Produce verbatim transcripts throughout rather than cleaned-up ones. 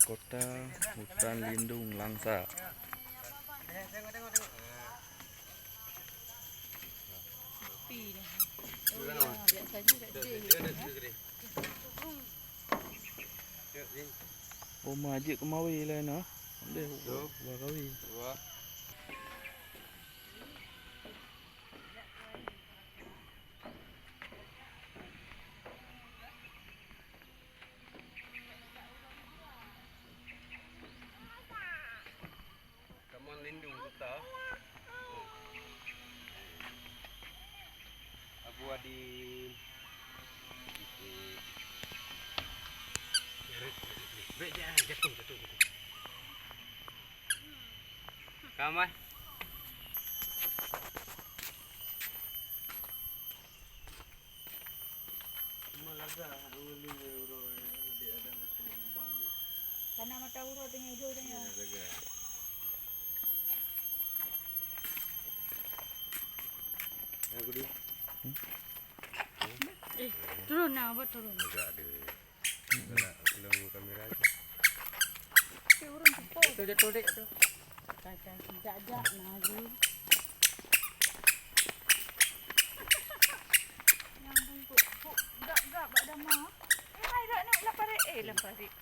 Kota Hutan Lindung Langsa. Oh, ma jeuet keu mawe laén ah. Deh, wah kawe. Taman Lindung Kuta. Abu Adi. Brek, brek, brek, brek, jatuh, jatuh, jatuh. Kamai. Malaga, uroe, di ada betul lubang. Kana mata uroe tengah hijau tengah. Ya, laga. Yang kedua. Eh, turun nah, buat turun. Agak ada. Kalau, kalau kamera tu. Jatuh, jatuh, dek, tu. Tajak-jak nah, Zul. Nyambung kot. Kok gap-gap bak dama? Eh, hai, dak nak lam parit. Eh, lam parit.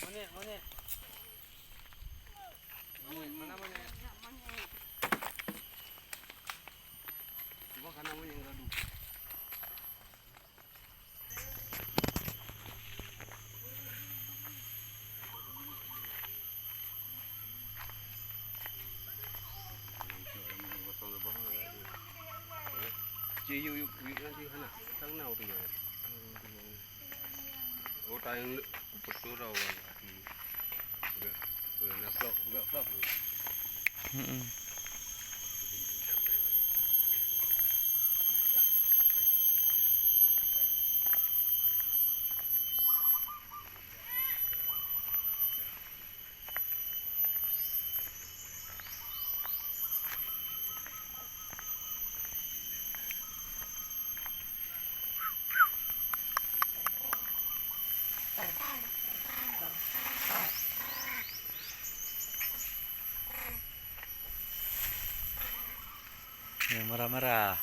Monyet, monyet. Monyet, mana monyet? Cuba kana monyet gaduh. Cik, yuk, yuk, yuk, nanti hana. Tang na tu ya. Oh, tayang lu, betul tau. Hmm. Betul, betul. Nak vlog, buka vlog dulu. Mm-mm. Yang merah-merah.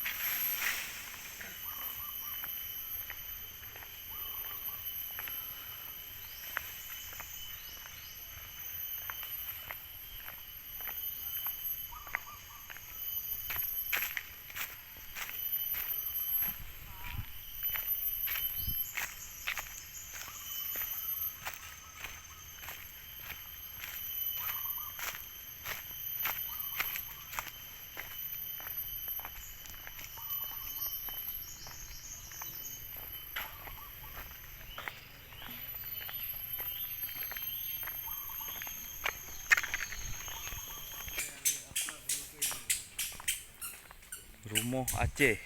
Rumoh Aceh,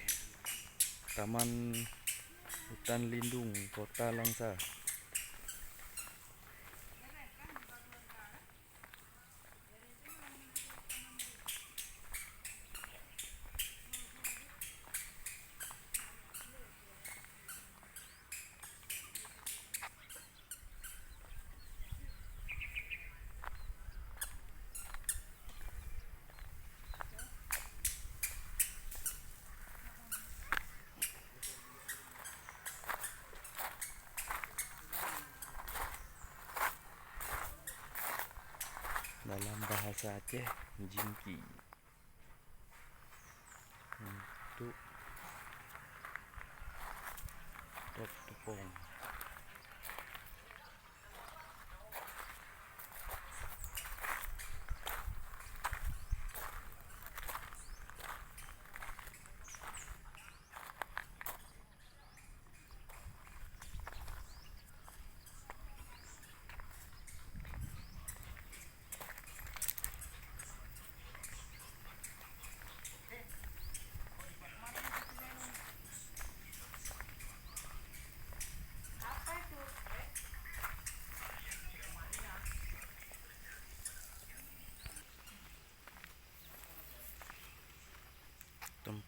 Taman Hutan Lindung Kota Langsa. Dalam bahasa Aceh, jingki. Untuk top tepung.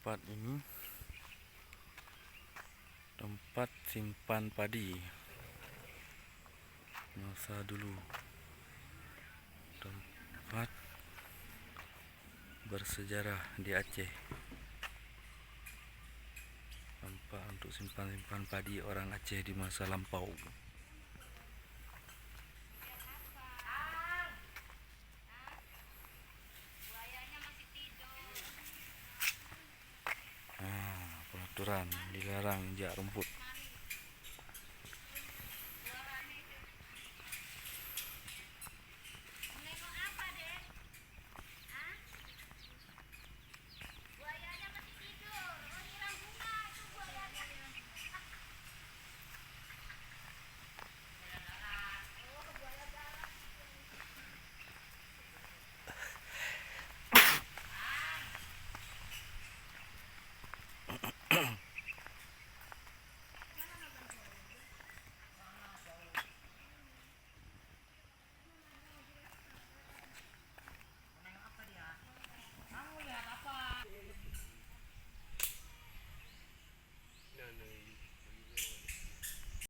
Tempat ini tempat simpan padi masa dulu. Tempat bersejarah di Aceh. Tempat untuk simpan-simpan padi orang Aceh di masa lampau. Ah, peraturan dilarang jak rumput.